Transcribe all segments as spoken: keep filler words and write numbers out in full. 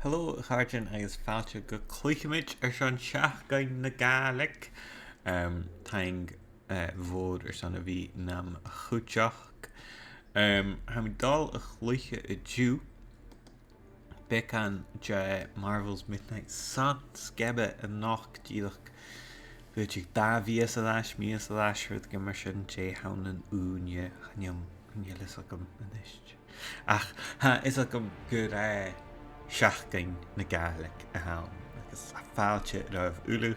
Hello, a chàirdean, agus fàilte gu Cluicheamaid airson Seachdain na Gàidhlig. Um, taing, uh, mhòr airson a bhith nam chuideachd. Um, tha mi dol a chluich an-diugh beagan de Marvel's Midnight Suns, geama a nochd dìreach bidh dà mhìos air ais, mìos air ais, rud mar sin, Dé hAoine an Ùine, chan eil, chan eil fhios agam a-nis. Ach tha fhios agam gur e Seachdain na Gàidhlig a th' ann, agus fàilte oirbh uile.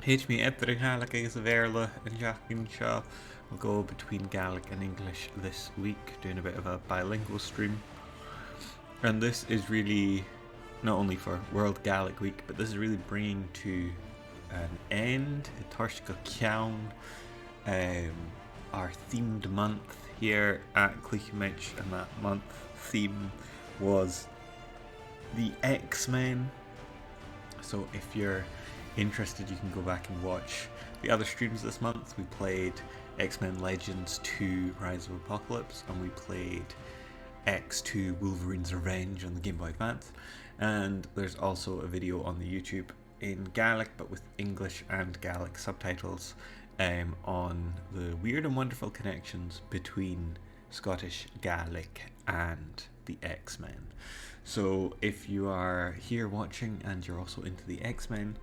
Thèid mi eadar a' Ghàidhlig agus a' Bheurla an t-seachdain seo. I'll go between Gaelic and English this week, doing a bit of a bilingual stream. And this is really not only for World Gaelic Week, but this is really bringing to an end, a' toirt gu ceann, um, our themed month here at Cluicheamaid, and that month theme was the X-Men. So if you're interested, you can go back and watch the other streams this month. We played X-Men Legends two Rise of Apocalypse, and we played X two Wolverine's Revenge on the Game Boy Advance. And there's also a video on the YouTube in Gaelic, but with English and Gaelic subtitles, um, on the weird and wonderful connections between Scottish Gaelic and the X-Men. So if you are here watching and you're also into the X-Men,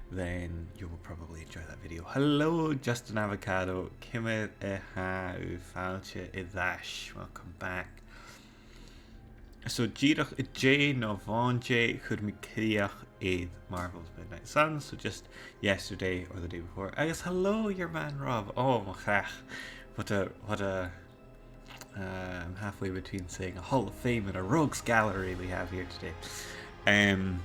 then you will probably enjoy that video. Hello, Justin Avocado. Ciamar a tha thu? Fàilte air ais. Welcome back. So dìreach an-dè no bhon-dè, chuir mi crìoch air Marvel's Midnight Suns, so just yesterday or the day before. Agus hello, your man Rob. Oh, mo chreach. What a, what a, uh, I'm halfway between saying a Hall of Fame and a Rogues Gallery we have here today. Um,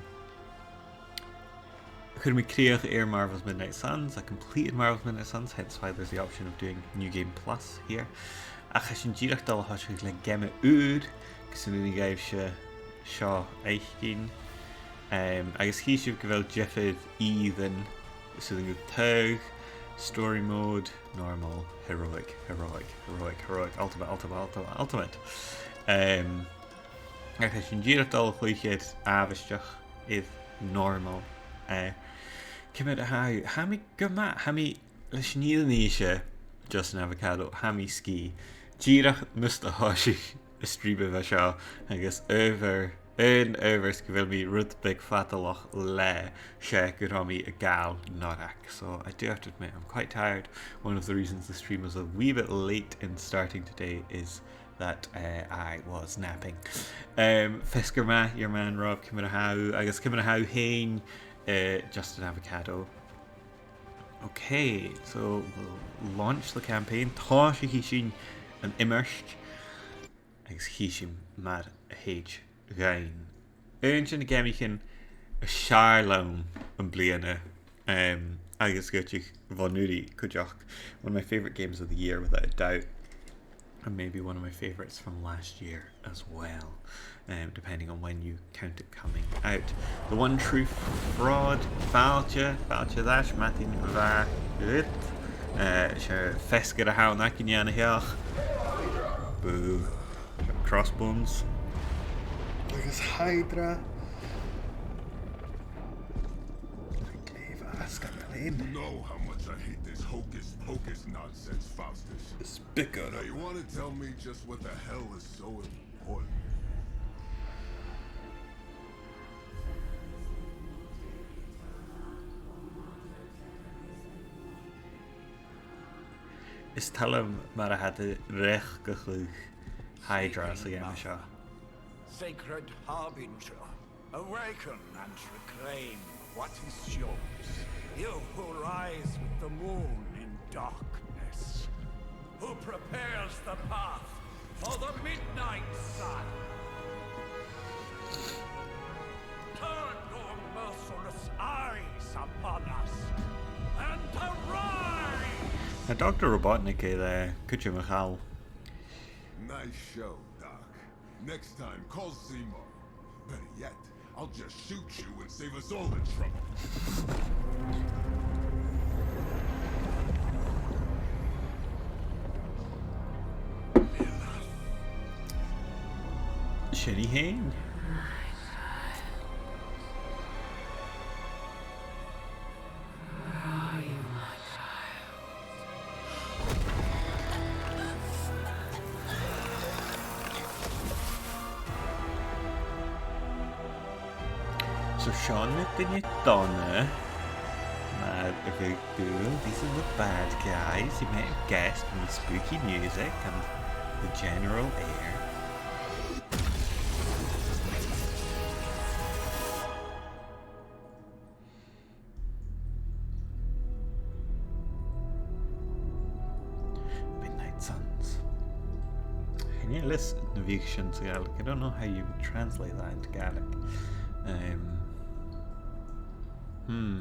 Chuir mi crìoch air Marvel's Midnight Suns. I completed Marvel's Midnight Suns, hence why there's the option of doing New Game Plus here. Ach tha sinn dìreach dol a thòiseachadh le geama ùr, gus an urrainn dhuibhse seo fhaicinn. Um, agus chì sibh gu bheil diofar ìrean, is urrainn dhut taghadh, story mode, normal, heroic, heroic, heroic, heroic, ultimate, ultimate, ultimate, ultimate. Um, Agus tha sinn dìreach dol a chluich air àbhaisteach air normal. Eh, ciamar a tha thu? Tha mi gu math, tha mi leis an fhìrinn innse, Justin Avocado, tha mi sgìth. Dìreach mus do thòisich an stream a bha seo, agus adhbhar, aon adhbhar 's gu bheil mi rud beag fadalach leatha, 's e gun robh mi a' gabhail norrag. So I do have to admit, I'm quite tired. One of the reasons the stream was a wee bit late in starting today is that, uh, I was napping. Um, feasgar math, your man Rob, ciamar a tha thu, agus ciamar a tha thu fhèin, uh, Justin Avocado. Okay, so we'll launch the campaign. Tòisichidh sinn an iomairt, agus chì sinn mar a thèid dhuinn. Aon de na geamaichean as fheàrr leam am-bliadhna, um, agus gu dearbh bhon-uiridh cuideachd. One of my favourite games of the year, without a doubt. And maybe one of my favourites from last year as well, um, depending on when you count it coming out. The One True Fraud, fàilte, fàilte air ais, madainn mhath dhuibh. Uh, 's e feasgar a th' ann againne an-seo. Boo. Crossbones. Agus Hydra. Glè mhath, Scamperlain. You know how much I hate this hocus pocus nonsense, Faustus. Is big on it. Now you want to tell me just what the hell is so important? Is toil leam mar a tha iad a' reic a' chluich Hydra sa gheama seo. Sacred Harbinger, awaken and reclaim what is yours. You who rise with the moon in darkness, who prepares the path for the midnight sun. Turn your merciless eyes upon us and arise! Tha Doctor Robotnik air, eh, cuideam a chall. Nice show, Doc. Next time, call Seymour. Better yet, I'll just shoot you and save us all the trouble. Sin e fhèin. So seo na daoine dona, mar a bhiodh dùil, these are the bad guys you may have guessed from the spooky music and the general air. Midnight Suns. Chan eil fhios na bhiodh sin sa Ghàidhlig. I don't know how you would translate that into Gaelic. Um, hmm.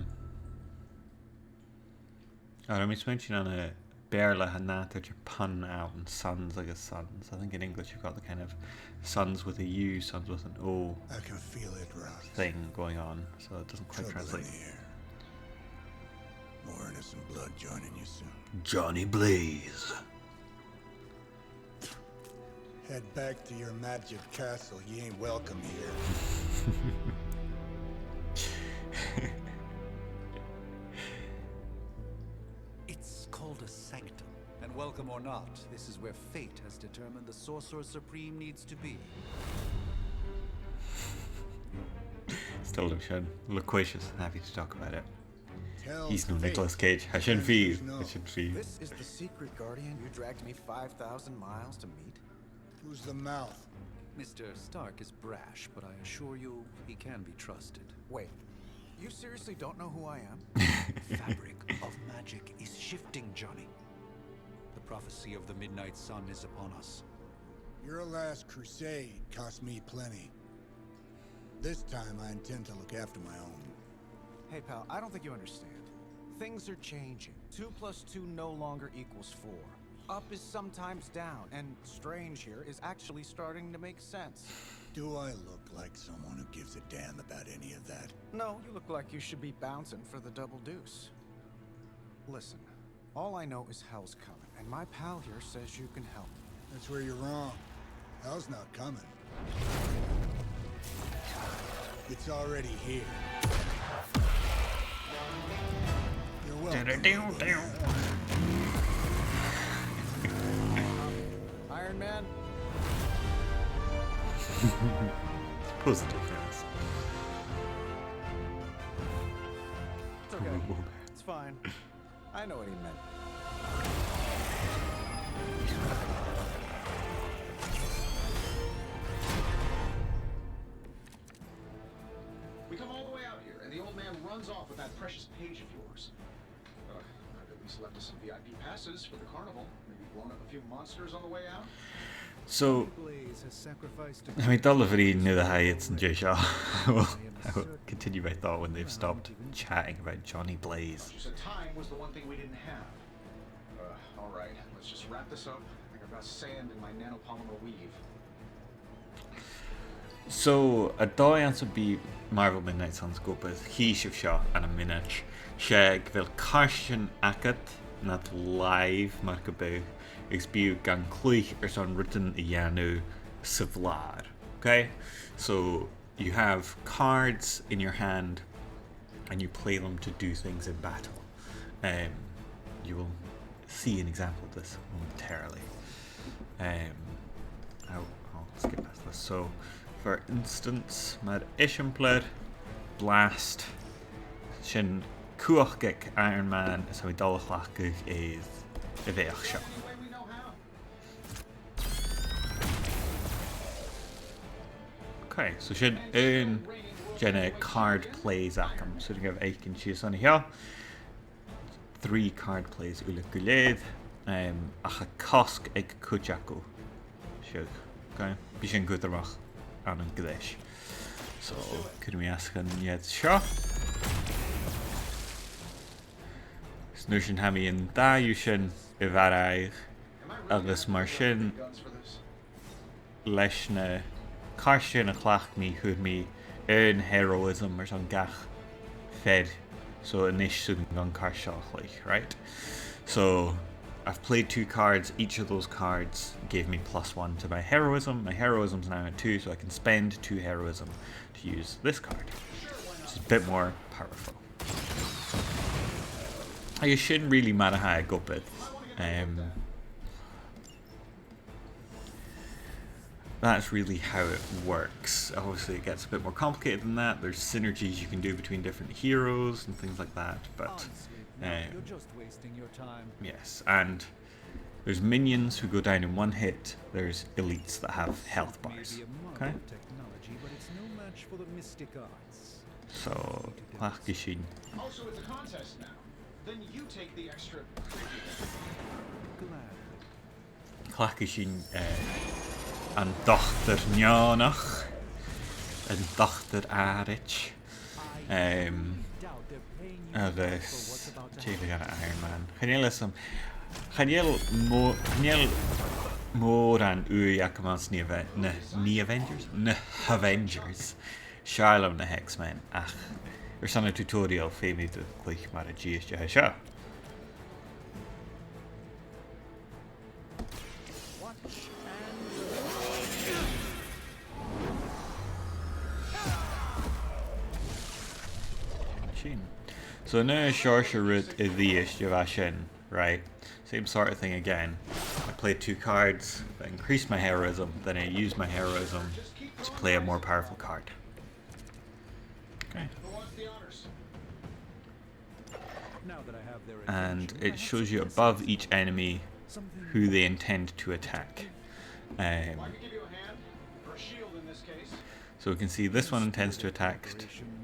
Or, I mean, it's mentioned on a Beurla, tha nàdar de pun ann, suns agus suns. I think in English you've got the kind of suns with a U, suns with an O I can feel it, Roth. Thing going on, so it doesn't quite Trouble in translate. The air. More innocent blood joining you soon. Johnny Blaze. Head back to your magic castle. You ain't welcome here. It's called a sanctum. And welcome or not, this is where fate has determined the Sorcerer Supreme needs to be. Still loquacious and happy to talk about it. He's no Nicolas Cage. Tha sin fìor. Tha sin fìor. This is the secret guardian you dragged me five thousand miles to meet? Who's the mouth? Mister Stark is brash, but I assure you he can be trusted. Wait, you seriously don't know who I am? Fabric of magic is shifting, Johnny. The prophecy of the Midnight Sun is upon us. Your last crusade cost me plenty. This time I intend to look after my own. Hey, pal, I don't think you understand. Things are changing. Two plus two no longer equals four. Up is sometimes down, and strange here is actually starting to make sense. Do I look like someone who gives a damn about any of that? No, you look like you should be bouncing for the double deuce. Listen, all I know is hell's coming, and my pal here says you can help. That's where you're wrong. Hell's not coming. It's already here. You're welcome. Iron Man? Positive, yes. It's okay. It's fine. I know what he meant. We come all the way out here, and the old man runs off with that precious page of yours. Uh, could have at least left us some V I P passes for the carnival. Maybe blown up a few monsters on the way out. So, tha mi a' dol a bhruidhinn nuair a tha iad san dèidh seo. I will, I will continue my thought when they've stopped chatting about Johnny Blaze. You said time was the one thing we didn't have. Uh, all right, let's just wrap this up. I think I've got sand in my nanopolymer weave. So, an dòigh anns am bi Marvel Midnight Suns ag obair, chì sibh seo ann am mionaid, 's e gu bheil càirdean agad nad làimh mar gum biodh, agus bidh thu gan cluich airson rudan a dhèanamh sa bhlàr. Okay? So, you have cards in your hand and you play them to do things in battle. Um, you will see an example of this momentarily. Um, I'll, I'll skip past this. So, for instance, mar eisimpleir, Blast, sin cumhachd aig Iron Man, is tha mi a' dol a chleachdadh e a bheil seo. Okay, so sin aon de na card plays agam. So, tha mi a' faicinn sìos an seo. Three card plays uile gu lèir, um, ach tha cosg aig cuid aca. Seo, okay? Bidh sin cudromach ann an greis. So, cuiridh mi às dhan iad seo. Is an uair sin tha mi an dà dhiubh sin a mharbhadh, agus mar sin, leis na càirdean a chleachd mi, fhuair mi aon heroism airson gach fear. So, a-nis 's urrainn dhomh an càirdeal a chluich, right? So, I've played two cards, each of those cards gave me plus one to my heroism. My heroism's now at two, so I can spend two heroism to use this card, which is a bit more powerful. Agus sin really mar a tha e ag obair. Um, that's really how it works. Obviously, it gets a bit more complicated than that. There's synergies you can do between different heroes and things like that, but, um, yes, and there's minions who go down in one hit. There's elites that have health bars. Okay? So, cleachdaidh sinn. Also, it's a contest now. Then you take the extra. Cleachdaidh sinn, eh, an Dotair Neònach, an Dotair Àraid. Um, agus, dè bh' ann an Iron Man. Chan eil fhios agam, chan eil mò-, chan eil mòran ùidh agam anns na, na, na Avengers? Na Avengers. Seall air na X-Men, ach airson an tutorial, feumaidh tu cluich mar a deas de seo. Sin. So, an aon seòrsa rud a-rithist a bha sin, right? Same sort of thing again. I play two cards that increase my heroism, then I use my heroism to play a more powerful card. Okay. And it shows you above each enemy who they intend to attack. Um, so we can see this one intends to attack,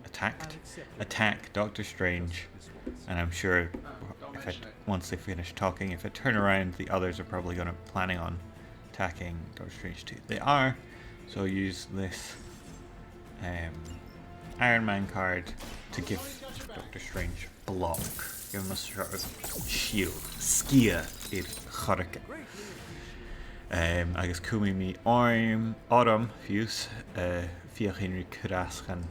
attacked, attack Doctor Strange, and I'm sure if I, once they finish talking, if I turn around, the others are probably gonna, planning on attacking Doctor Strange too. They are, so I'll use this, um, Iron Man card to give Doctor Strange block. Give him a sort of shield. Sgiath air choreigin. Um, agus cumaidh mi orm, orm fiù 's, uh, feuchainn ri cur às dhan,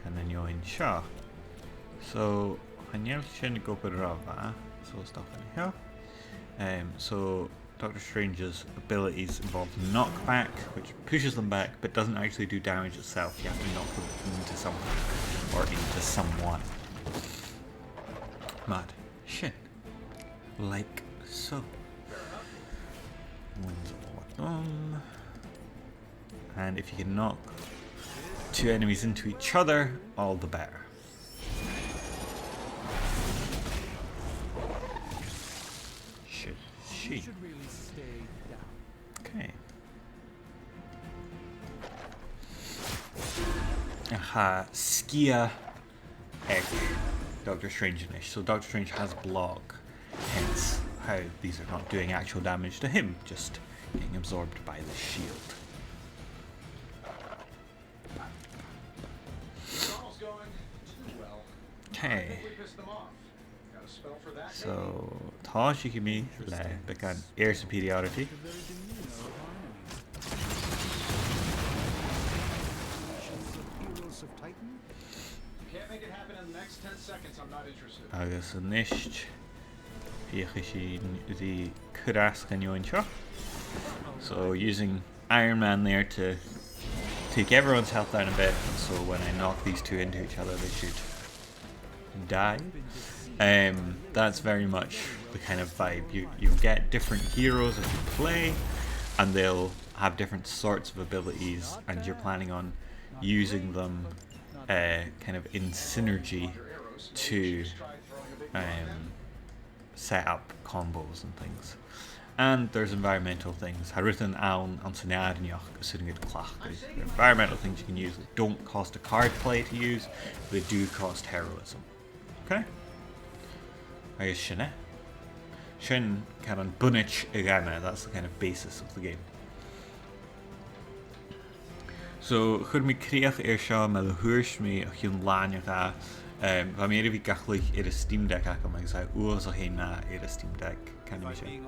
dhan an fheadhainn seo. So, chan eil sin ag obair ro mhath, so stop an seo. Um, so, Doctor Strange's abilities involve knockback, which pushes them back but doesn't actually do damage itself. You have to knock them into something or into someone. Mad. Sin. Like so. Wins all of them. And if you can knock two enemies into each other, all the better. Shit. She. Okay. Tha sgiath aig Doctor Strange a-nis. So Doctor Strange has block, hence how these are not doing actual damage to him, just getting absorbed by the shield. Okay. So, tha sinn a' coimhead le beagan air superiority. Agus a-nis, feuchaidh sinn ri cur às dhan fheadhainn seo. So, using Iron Man there to take everyone's health down a bit, so when I knock these two into each other, they should die. Um, that's very much the kind of vibe. You, you get different heroes as you play, and they'll have different sorts of abilities, and you're planning on using them, uh, kind of in synergy to, um, set up combos and things. And there's environmental things. Tha rudan ann, anns an àrainneachd as urrainn dhut cleachdadh. There are environmental things you can use that don't cost a card play to use, but they do cost heroism. Okay? Agus sin e. Sin kind of bunait a' gheama, that's the kind of basis of the game. So, chuir mi crìoch air seo mar a thuirt mi o chionn là no dhà. Um, bha mi air a bhith ga chluich air an Steam Deck agam agus tha e uabhasach fhèin math air an Steam Deck, canaidh mi sin.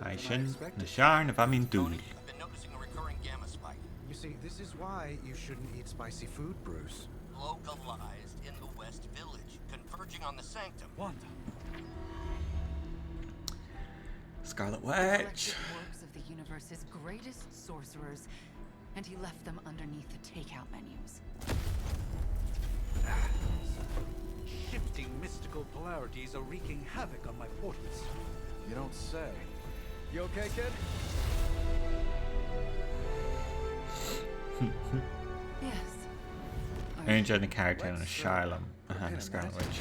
Aye, sin nas fheàrr na bha mi an dùil. I've been noticing a recurring gamma spike. You see, this is why you shouldn't eat spicy food, Bruce. Localized in the West Village, converging on the Sanctum. Wanda. Scarlet Witch. He collected works of the universe's greatest sorcerers, and he left them underneath the takeout menus. Shifting mystical polarities are wreaking havoc on my portals. You don't say. You okay, kid? Yes. Aon de na caractaran as fheàrr leam. Aha, na Scarlet Witch.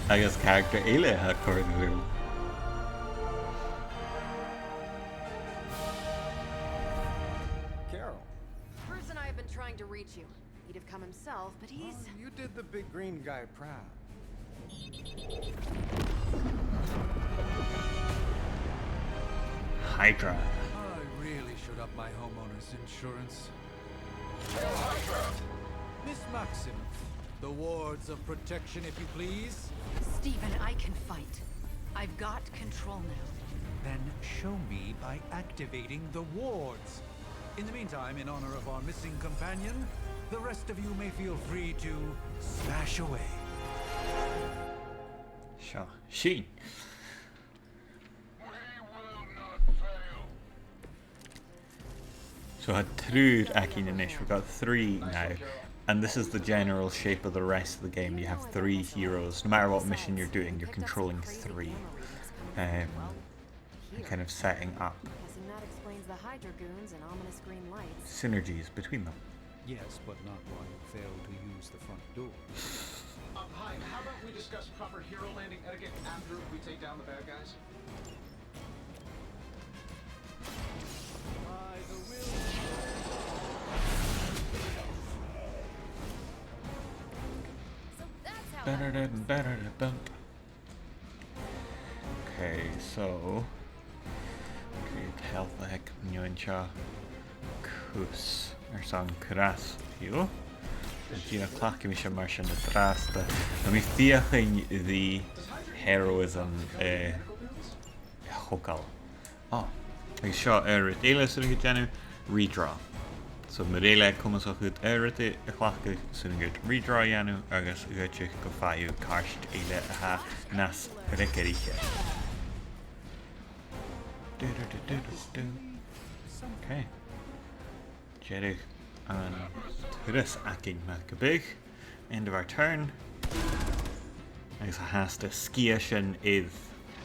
Agus character eile a tha còrdadh rium. Carol. Bruce and I have been trying to reach you. He'd have come himself, but he's... Well, you did the big green guy proud. Hydra. I really should up my homeowner's insurance. Miss Maximoff, the wards of protection, if you please. Stephen, I can fight. I've got control now. Then show me by activating the wards. In the meantime, in honor of our missing companion, the rest of you may feel free to smash away. Seo sinn. So tha triùir againn a-nis. We've got three now. And this is the general shape of the rest of the game. You have three heroes. No matter what mission you're doing, you're controlling three. Um, and kind of setting up synergies between them. Yes, but not while you fail to use the front door. Um, hi, how about we discuss proper hero landing etiquette after we take down the bad guys? Okay, so, create health ag an fheadhainn seo. Cus airson cur às fiù. Dìreach cleachdaidh mi seo mar sin an-dràsta. Tha mi a' feuchainn ri heroism, eh, a thogail. Ò, agus seo aon rud eile as urrainn dhut dèanamh, redraw. So mura h-eil e comasach dhut aon rud a chleachdadh, 's urrainn dhut redraw a dhèanamh agus dh'fhaodte gum faigh thu cairt eile a tha nas fhreagarraiche. Du-du-du-du-du-du. Okay. Deireadh an turas againn mar gum biodh. End of our turn. Agus tha e fhathast a' sgiath sin air,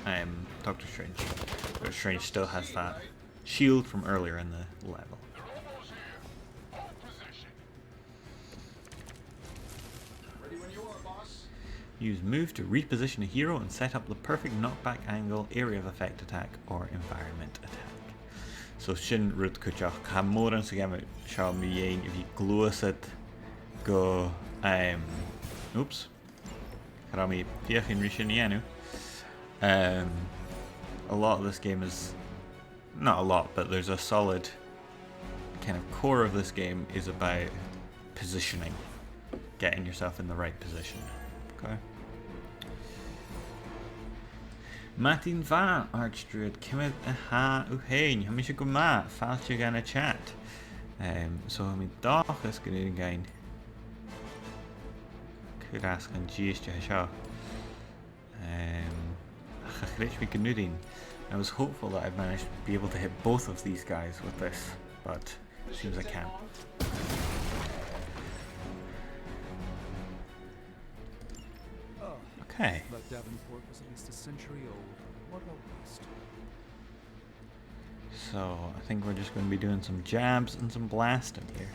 um, Doctor Strange. But Strange still has that shield from earlier in the level. Use move to reposition a hero and set up the perfect knockback angle, area of effect attack, or environment attack. So sin rud cuideachd, tha mòran sa gheama seo mu dheidhinn a bhith a' gluasad gu, um, oops. Cha robh mi a' feuchainn ri sin a dhèanamh. Um, a lot of this game is, not a lot, but there's a solid kind of core of this game is about positioning, getting yourself in the right position. Okay. Madainn mhath, Archdruid, ciamar a tha thu fhèin? Tha mise gu math, fàilte dhan a' chat. Um, so tha mi an dòchas gun urrainn dhuinn cur às dhan dithis a tha seo. Um, ach cha chreid mi gun urrainn. I was hopeful that I'd manage to be able to hit both of these guys with this, but seems I can't. Okay. But Davenport was at least a century old. What a waste. So, I think we're just gonna be doing some jabs and some blasting here.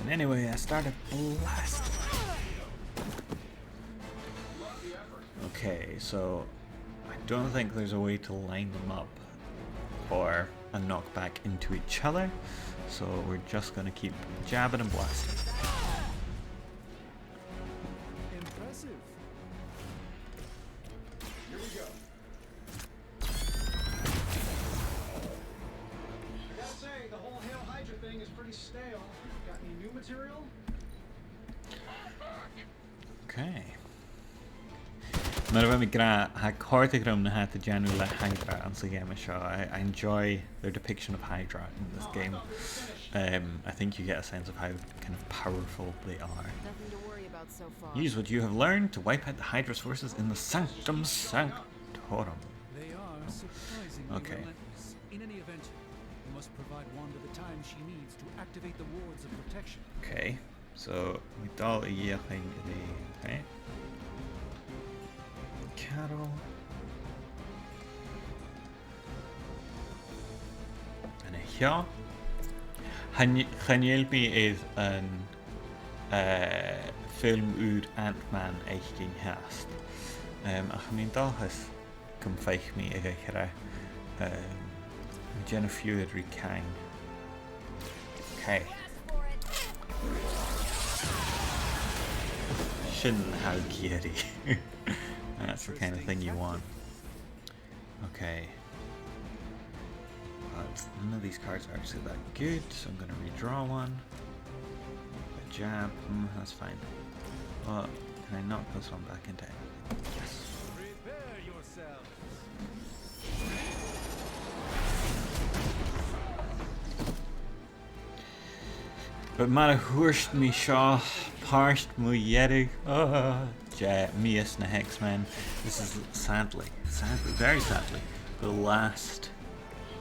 And anyway, I started blasting. Okay, so I don't think there's a way to line them up or a knockback into each other. So we're just gonna keep jabbing and blasting. Impressive. Here we go. I gotta say, the whole Hail Hydra thing is pretty stale. Got any new material? Okay. Mar a bha mi ag ràdh, tha e a' còrdadh rium na tha iad a' dèanamh le Hydra anns a' gheama seo. I, I enjoy their depiction of Hydra in this game. Um, I think you get a sense of how kind of powerful they are. Nothing to worry about so far. Use what you have learned to wipe out the Hydra's forces in the Sanctum Sanctorum. They are surprisingly relentless. Okay. In any event, you must provide Wanda the time she needs to activate the wards of protection. Okay. So, tha mi dol a dh'fheuchainn ri, okay. Carol. Ceò. Chan, chan eil mi air an, eh, film ùr Ant-Man fhaicinn fhathast. Em, ach tha mi an dòchas gum faic mi e gu h-àraidh. Em, mi a' dèanamh feum air ri Kang. Okay. Sin tha mi ag iarraidh. That's the kind of thing you want. Okay. But none of these cards are actually that good, so I'm gonna redraw one. A jab, mm, that's fine. But can I knock this one back into anything? Yes. Prepare yourselves. But mar a thuirt mi, seo pàirt mu dheireadh, ah, de Mìos na h-X-Men. This is sadly, sadly, very sadly, the last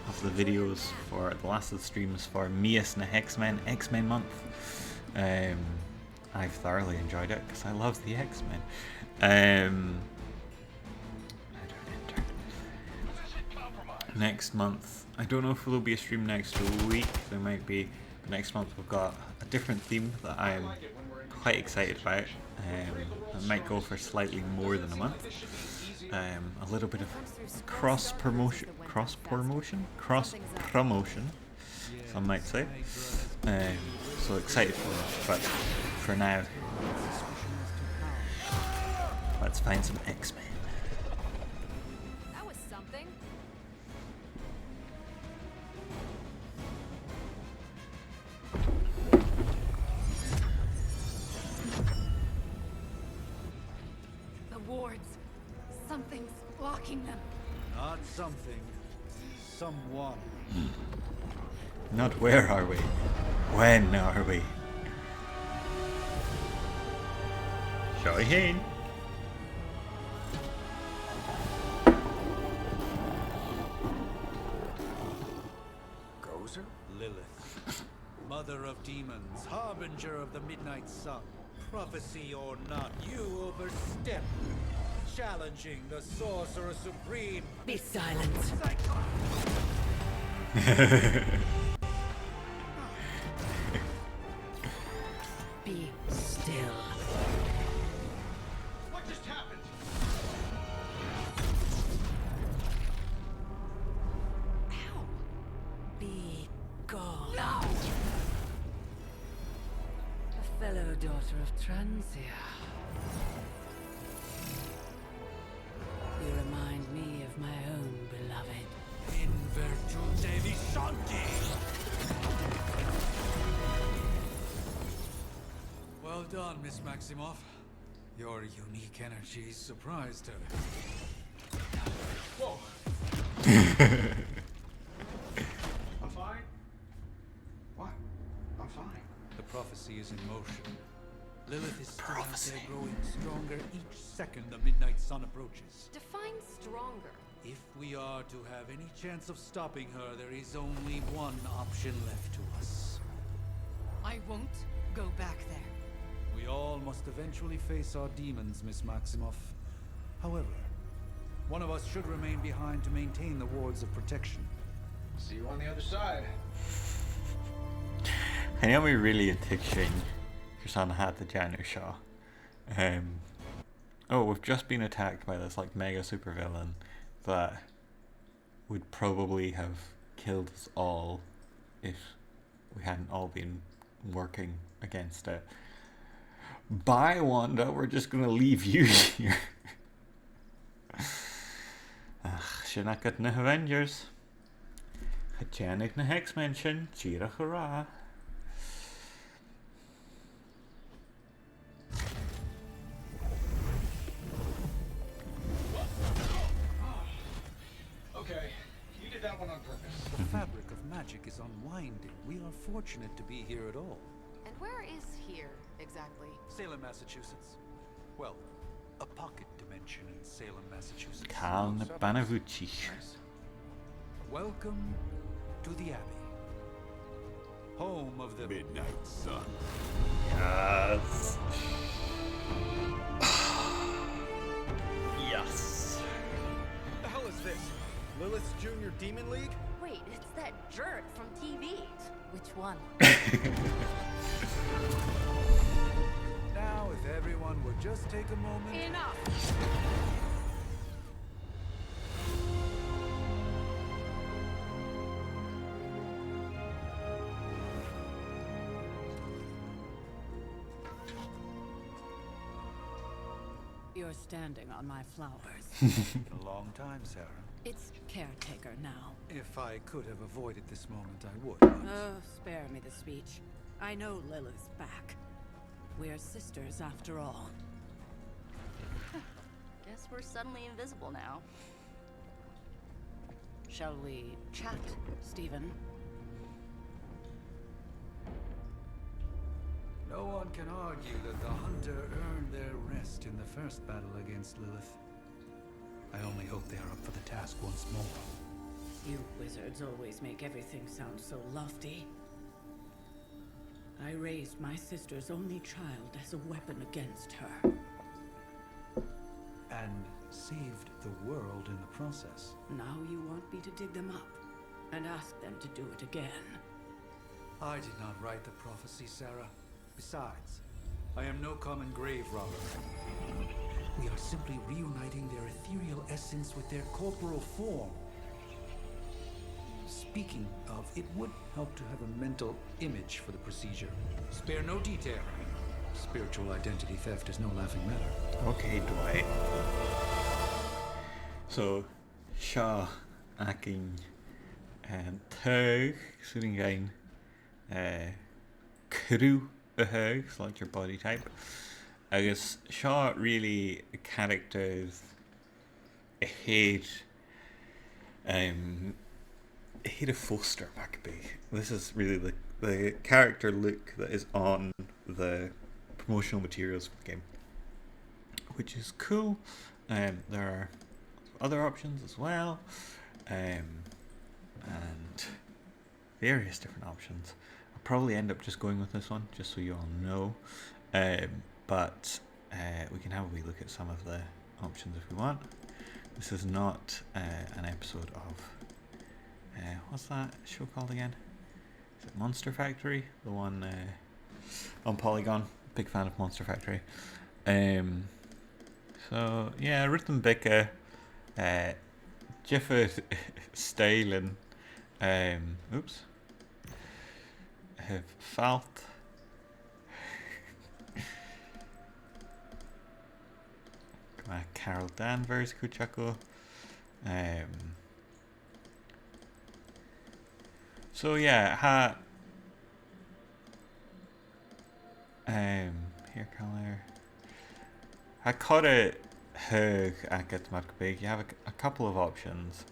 of the videos for, the last of the streams for Mìos na h-X-Men, X-Men Month. Um, I've thoroughly enjoyed it 'cause I love the X-Men. Um, Next month, I don't know if there'll be a stream next week. There might be, but next month we've got a different theme that I am quite excited about. Um, it might go for slightly more than a month. Um, a little bit of cross promotion, cross promotion, cross promotion, some might say. Um, so excited for that, but for now, let's find some X-Men. That was something. The wards. Something's blocking them. Not something. Someone. Not where are we? When are we? Seo e fhèin. Gozer? Lilith, mother of demons, harbinger of the midnight sun. Prophecy or not, you overstep, challenging the Sorcerer Supreme. Be silent. Be still. What just happened? Ow! Be gone. No! A fellow daughter of Transia. You remind me of my own beloved. In virtute viscendi! Well done, Miss Maximoff. Your unique energy surprised her. Whoa! I'm fine. What? I'm fine. The prophecy is in motion. Lilith is still out there, growing stronger each second the midnight sun approaches. Define stronger. If we are to have any chance of stopping her, there is only one option left to us. I won't go back there. We all must eventually face our demons, Miss Maximoff. However, one of us should remain behind to maintain the wards of protection. See you on the other side. Chan eil mi really a' tuigsinn carson a tha iad a' dèanamh seo. Um, oh, we've just been attacked by this, like, mega supervillain that would probably have killed us all if we hadn't all been working against it. Bye, Wanda, we're just gonna leave you here. Ach, sin agad na h-Avengers. Cha dèanadh na h-X-Men sin, dìreach a ràdh. Okay, you did that one on purpose. The fabric of magic is unwinding. We are fortunate to be here at all. And where is here, exactly? Salem, Massachusetts. Well, a pocket dimension in Salem, Massachusetts. Càl na bana-bhuidsiche. Nice. Welcome to the Abbey. Home of the Midnight Sun. Yes. Yes. The hell is this? Lilith's Junior Demon League? It's that jerk from T V. Which one? Now, if everyone would just take a moment. Enough! You're standing on my flowers. A long time, Sarah. It's caretaker now. If I could have avoided this moment, I would, but... Oh, spare me the speech. I know Lilith's back. We're sisters after all. Guess we're suddenly invisible now. Shall we chat, Stephen? No one can argue that the Hunter earned their rest in the first battle against Lilith. I only hope they are up for the task once more. You wizards always make everything sound so lofty. I raised my sister's only child as a weapon against her. And saved the world in the process. Now you want me to dig them up and ask them to do it again? I did not write the prophecy, Sarah. Besides, I am no common grave robber. We are simply reuniting their ethereal essence with their corporal form. Speaking of, it would help to have a mental image for the procedure. Spare no detail. Spiritual identity theft is no laughing matter. Okay, Dwight. So, seo againn, eh, taghadh, 's urrainn dhuinn, eh, cruth a thaghadh, select your body type. Agus seo really characters a th' air, um, a th' air a' phostair, mar gum biodh. This is really the, the character look that is on the promotional materials for the game, which is cool. Um, there are other options as well, um, and various different options. I'll probably end up just going with this one, just so you all know. Um, but, uh, we can have a wee look at some of the options if we want. This is not, uh, an episode of, uh, what's that show called again? Is it Monster Factory? The one, uh, on Polygon. Big fan of Monster Factory. Um, so, yeah, rudan beaga, uh, diofar stoidhlichean, um, oops, a tha faighinn. Gu math Carol Danvers cuideachd. Um, so yeah, tha, um, hair colour. Tha corra thaghadh agad, mar gum biodh. You have a, a couple of options,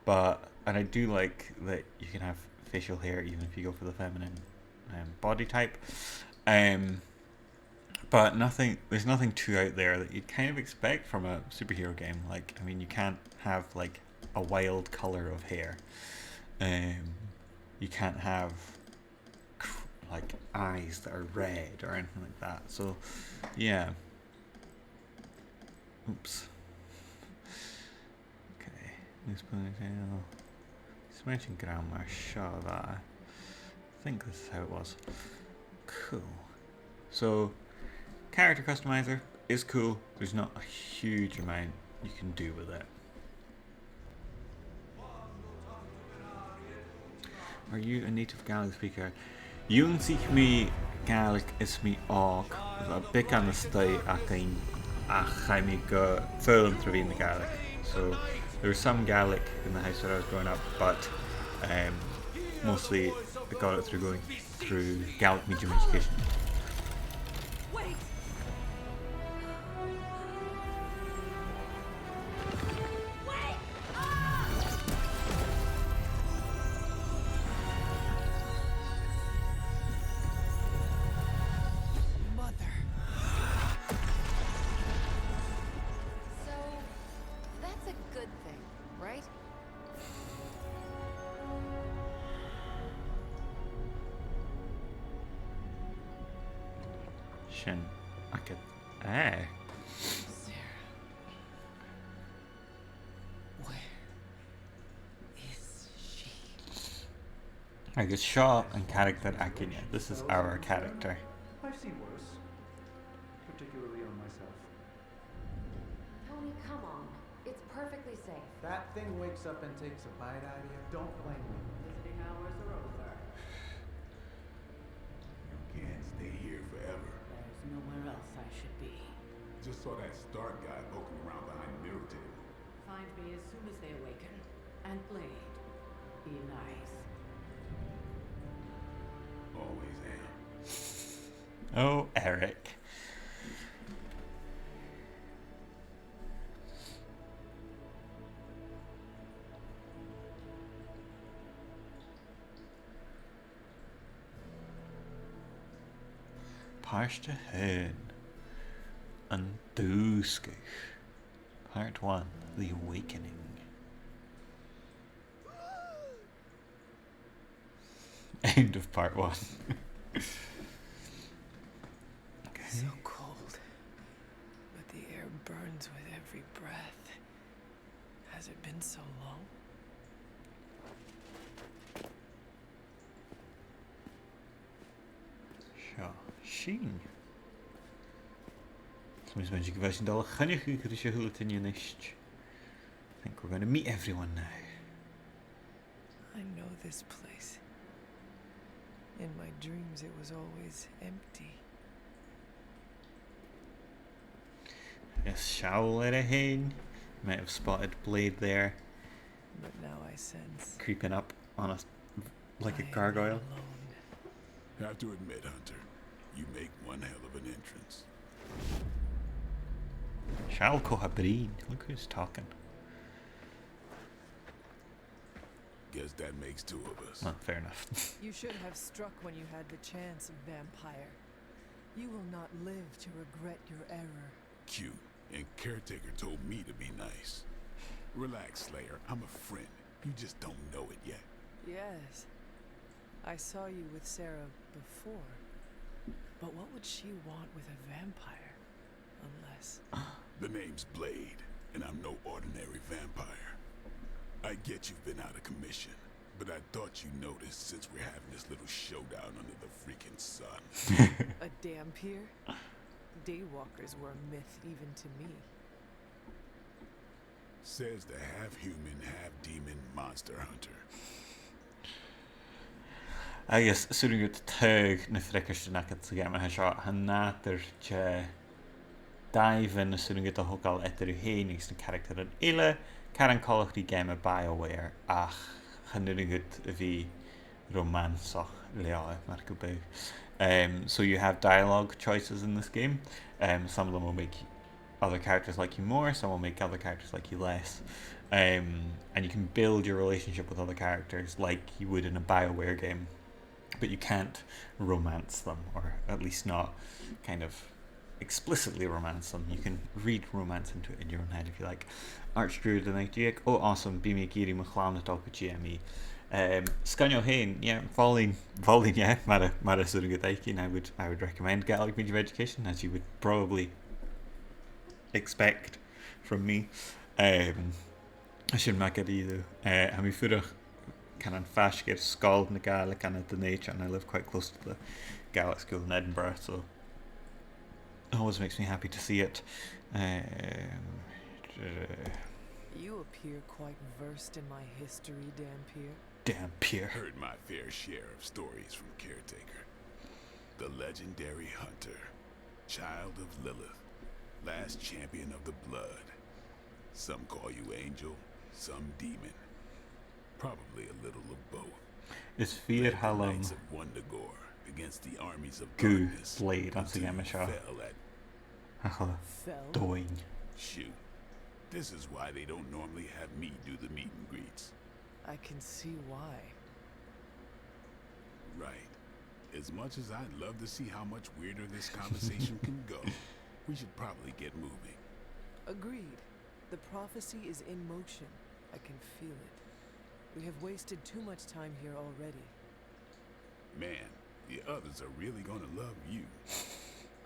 but, and I do like that you can have facial hair even if you go for the feminine, um, body type. Um, but nothing, there's nothing too out there that you'd kind of expect from a superhero game. Like, I mean, you can't have, like, a wild colour of hair. Um, you can't have cr-, like, eyes that are red or anything like that. So, yeah. Oops. Okay, let's put it down. Smashing grammar, sure that. I think this is how it was. Cool. So, character customizer is cool. There's not a huge amount you can do with it. Are you a native Gaelic speaker? Dh'ionnsaich mi Gàidhlig is mi òg, bha beagan a-staigh againn ach chaidh mi gu foghlam tro mheadhan na Gàidhlig. So there was some Gaelic in the house where I was growing up, but, um, mostly I got it through going through Gaelic medium education. Wait! Wait! Ah! Mother. So, that's a good thing, right? Sin agad e. Sarah. Where is she? Agus seo an caractar againne. This is our character. I've seen worse, particularly on myself. Tony, come on. It's perfectly safe. That thing wakes up and takes a bite out of you. Don't blame me. Visiting hours are over. You can't stay here forever. There's nowhere else I should be. Just saw that Stark guy poking around behind the mirror table. Find me as soon as they awaken. And Blade, be nice. Always am. Oh, Eric. Pàirt a h-aon. An Dùsgadh. Part one, The Awakening. End of part one. Okay. So cold, but the air burns with every breath. Has it been so long? Seo sinn. So, 's mathaid gu bheil sinn a' dol a choinneachadh ris a h-uile duine a-nis. I think we're gonna meet everyone now. I know this place. In my dreams, it was always empty. Yes, seall air a shon. Might have spotted Blade there, But now I sense creeping up on us like a I am gargoyle. Alone. Have to admit, Hunter, you make one hell of an entrance. Seall cò tha a' bruidhinn. Look who's talking. Guess that makes two of us. Well, fair enough. You should have struck when you had the chance, vampire. You will not live to regret your error. Cute. And Caretaker told me to be nice. Relax, Slayer. I'm a friend. You just don't know it yet. Yes. I saw you with Sarah before. But what would she want with a vampire? Unless. The name's Blade, and I'm no ordinary vampire. I get you've been out of commission, but I thought you noticed since we're having this little showdown under the freaking sun. A dhampir? Daywalkers were a myth even to me. Says the half human, half demon monster hunter. Agus 's urrainn dhut tadhal na freagairtean agad sa gheama seo, tha nàdar de dhàimhean 's urrainn dhut a thogail eadar thu fhèin agus na caractaran eile, caran coltach ri geama BioWare, ach chan urrainn dhut a bhith romansach leotha, mar gum biodh. Um, so you have dialogue choices in this game. Um, some of them will make other characters like you more, some will make other characters like you less. Um, and you can build your relationship with other characters like you would in a BioWare game, but you can't romance them, or at least not kind of explicitly romance them. You can read romance into it in your own head if you like. Archdruid an Aodach, oh awesome, bidh mi ag iarraidh mo chlann a dhol gu G M E. Um, sgoinneil fhèin, yeah, mholainn, mholainn, yeah, mar a, mar as urrainn dhut fhaicinn, I would, I would recommend Gaelic Medium Education, as you would probably expect from me. Um, sin mar a dh'fhaodadh. Uh, tha mi a' fuireach kind of faisg air Sgoil na Gàidhlig ann an Dùn Èideann, and I live quite close to the Gaelic school in Edinburgh, so it always makes me happy to see it. Um, uh, You appear quite versed in my history, Dhampir. Dhampir. Heard my fair share of stories from Caretaker. The legendary hunter, child of Lilith, last champion of the blood. Some call you angel, some demon. Probably a little of both. Is fìor thoil leam Knights of Wundagore against the armies of gu darkness Blade anns a' until gheama you seo. fell at Ach, Fell? doing. Shoot. This is why they don't normally have me do the meet and greets. I can see why. Right. As much as I'd love to see how much weirder this conversation can go, we should probably get moving. Agreed. The prophecy is in motion. I can feel it. We have wasted too much time here already. Man, the others are really gonna love you.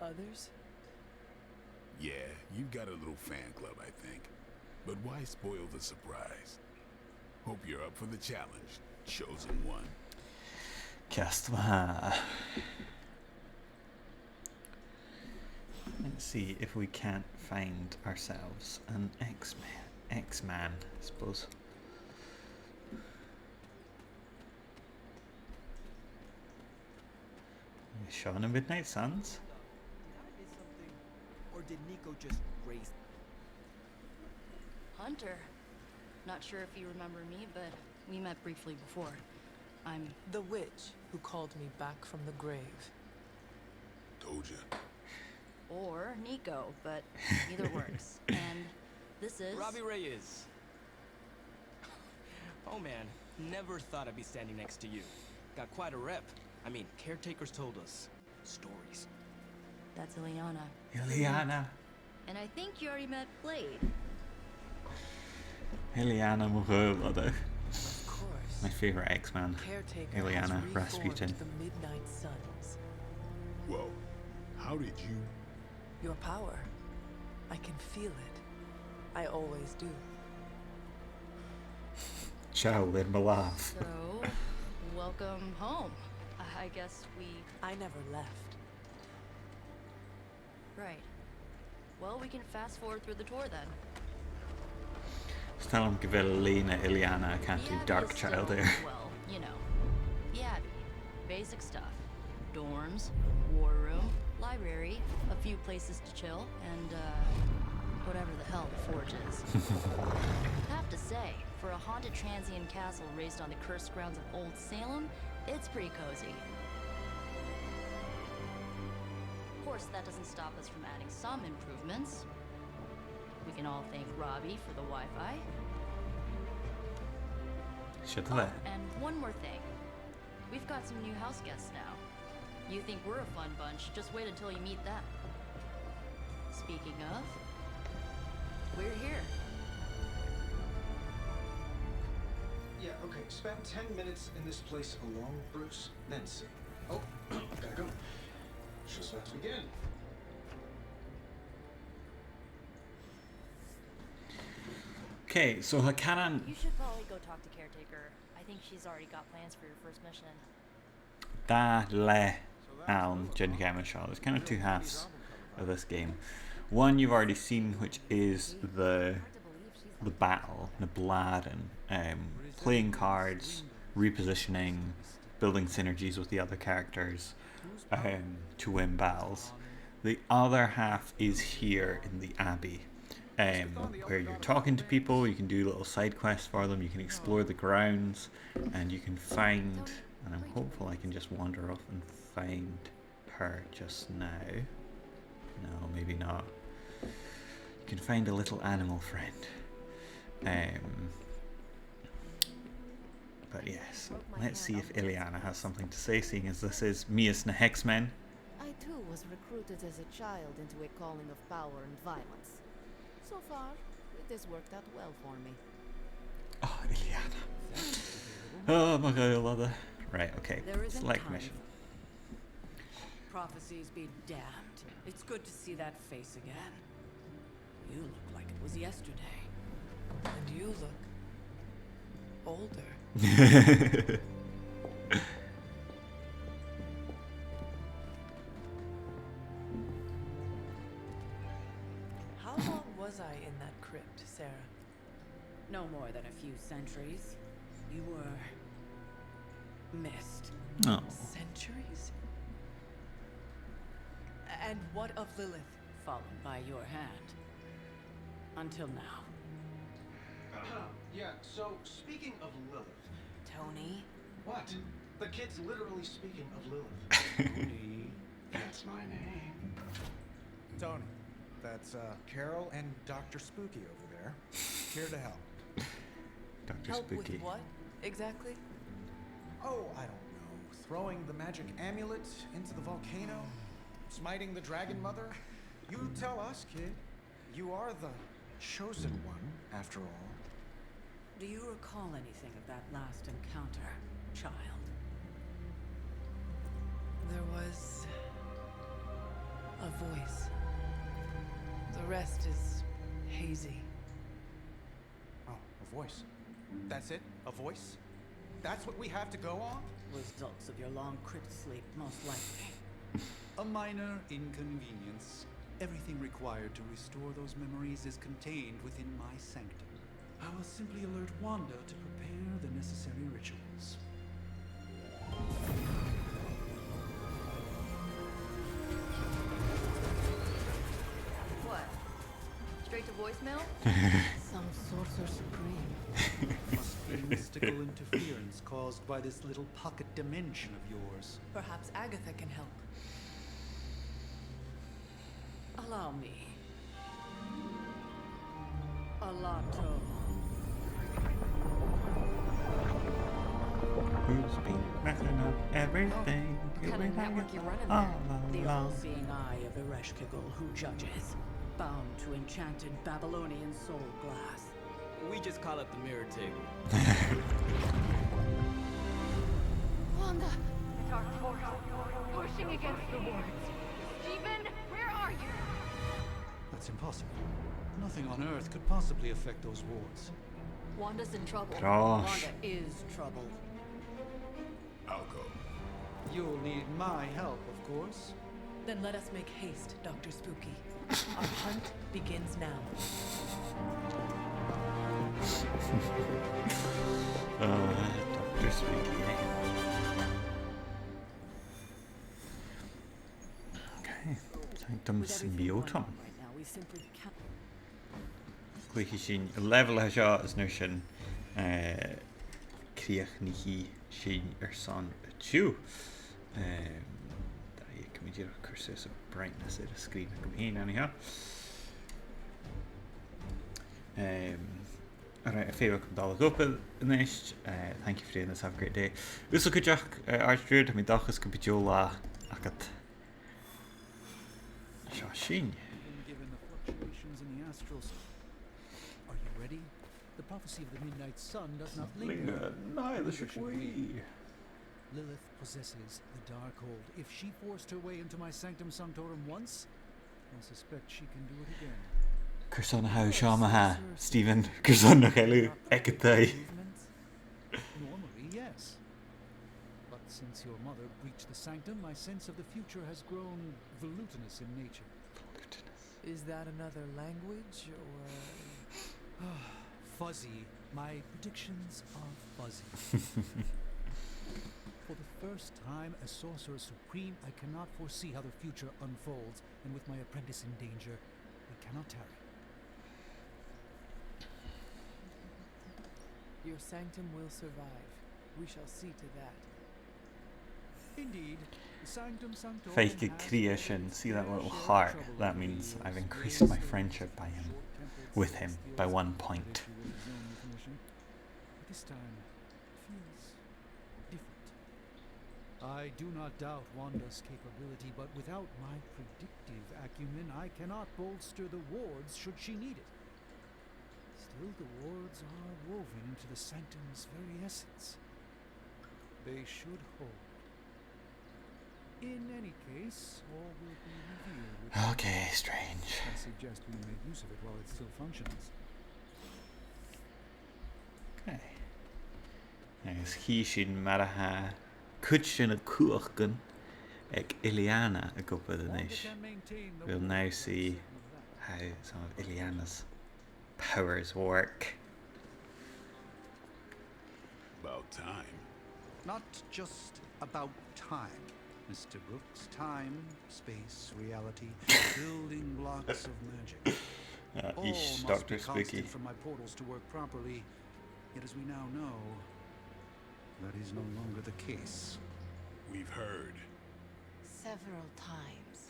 Others? Yeah, you've got a little fan club, I think. But why spoil the surprise? Hope you're up for the challenge, chosen one. Ceart ma-thà. Let's see if we can't find ourselves an X-Man, X-Man, I suppose. Seo na Midnight Suns. Or did Nico just raise? Hunter. Not sure if you remember me, but we met briefly before. I'm the witch who called me back from the grave. Told ya. Or Nico, but either works. And this is Robbie Reyes. Oh man, never thought I'd be standing next to you. Got quite a rep. I mean, caretakers told us stories. That's Illyana. Illyana. And I think you already met Blade. Illyana mo ghaol-oidhche. Of course. My favourite X-Man. Caretaker has Illyana reformed Rasputin. The Midnight Suns. Whoa. How did you? Your power. I can feel it. I always do. Ciao, Lynn Malaf. So, welcome home. I guess we I never left. Right. Well, we can fast forward through the tour then. Just tell him gu bheil lèine Illyana, I can't do Dark Child air. Well, you know. The Abbey. Basic stuff. Dorms, war room, library, a few places to chill, and, uh, whatever the hell the Forge is. Have to say, for a haunted transient castle raised on the cursed grounds of Old Salem, it's pretty cozy. Of course, that doesn't stop us from adding some improvements. We can all thank Robbie for the Wi-Fi. Sure. Oh, and one more thing. We've got some new house guests now. You think we're a fun bunch, just wait until you meet them. Speaking of, we're here. Yeah, okay. Spend ten minutes in this place alone, Bruce. Then see. Oh, gotta go. Just about to begin. Okay, so tha Canan. You should probably go talk to Caretaker. I think she's already got plans for your first mission. Dà leth ann den gheama seo. There's kind of two halves of this game. One you've already seen, which is the the battle, na blàran, um, playing cards, repositioning, building synergies with the other characters, um, to win battles. The other half is here in the Abbey, um, where you're talking to people, you can do little side quests for them, you can explore the grounds, and you can find, and I'm hopeful I can just wander off and find her just now. No, maybe not. You can find a little animal friend. Um, but yes, let's see if Illyana has something to say, seeing as this is Mias na h-X-Men. I too was recruited as a child into a calling of power and violence. So far, it has worked out well for me. Oh, Illyana. Oh, mo ghaol-oidhche. Right, okay. Select mission. Prophecies be damned. It's good to see that face again. You look like it was yesterday. And you look older. How long was I in that crypt, Sarah? No more than a few centuries. You were missed. Oh. Centuries? And what of Lilith? Fallen by your hand. Until now. Yeah, so speaking of Lilith. Tony. What? The kid's literally speaking of Lilith. Tony, that's my name. Tony, that's, uh, Carol and Doctor Spooky over there. Here to help. Doctor Spooky. Help with what, exactly? Oh, I don't know. Throwing the magic amulet into the volcano, smiting the dragon mother. You tell us, kid. You are the chosen one, after all. Do you recall anything of that last encounter, child? There was a voice. The rest is hazy. Oh, a voice. That's it? A voice? That's what we have to go on? Results of your long crypt sleep, most likely. A minor inconvenience. Everything required to restore those memories is contained within my sanctum. I will simply alert Wanda to prepare the necessary rituals. What? Straight to voicemail? Some sorcerer supreme. Must be mystical interference caused by this little pocket dimension of yours. Perhaps Agatha can help. Allow me. Alato. Who's been messing up everything? Oh, what kind of network you running there? The all-seeing eye of Ereshkigal who judges, bound to enchanted Babylonian soul glass. We just call it the mirror table. Wanda! The dark force pushing against the wards. Stephen, where are you? That's impossible. Nothing on Earth could possibly affect those wards. Wanda's in trouble. Gosh. Wanda is trouble. I'll go. You'll need my help, of course. Then let us make haste, Doctor Spooky. Our hunt begins now. Uh, Doctor Spooky, eh? Okay. Sanctum Symbiotum. Right now, we simply can't. Cluichidh sinn an level a tha seo is an uair sin, eh, crìochnaich sinn airson an-diugh. Ehm, dà, cò mheud a chuireas a' brightness air an sgrìn agam fhìn, anyhow. Ehm, alright, a' feitheamh a' dol a dh'obair a-nis, eh, thank you for doing this, have a great day. Thusa cuideachd, eh, Archdruid, tha mi an dòchas gum bi deagh latha agad. Seo sinn. Even given the fluctuations in the astral s-, are you ready? The prophecy of the midnight sun does not linger. Linger, neither should we. Lilith possesses the dark hold. If she forced her way into my sanctum sanctorum once, I suspect she can do it again. Carson a tha seo ma-thà, Stephen? Carson nach eil thu aig an taigh? Normally, yes. But since your mother breached the sanctum, my sense of the future has grown volutinous in nature. Is that another language, or? Fuzzy. My predictions are fuzzy. For the first time as Sorcerer Supreme, I cannot foresee how the future unfolds, and with my apprentice in danger, I cannot tarry. Your sanctum will survive. We shall see to that. Indeed, the sanctum sanctorum. Feuch an cridhe sin, see that little heart? That means I've increased my friendship by him, with him, by one point. But this time, it feels different. I do not doubt Wanda's capability, but without my predictive acumen, I cannot bolster the wards should she need it. Still, the wards are woven into the sanctum's very essence. They should hold. In any case, all will be revealed with. Okay, strange. I suggest we make use of it while it still functions. Okay. Agus chì sinn mar a tha cuid de na cumhachdan aig Illyana ag obair a-nis. We'll now see how some of Illyana's powers work. About time. Not just about time, Mister Brooks. Time, space, reality, building blocks of magic. All must be constant for my portals to work properly. Yet as we now know, that is no longer the case. We've heard. Several times.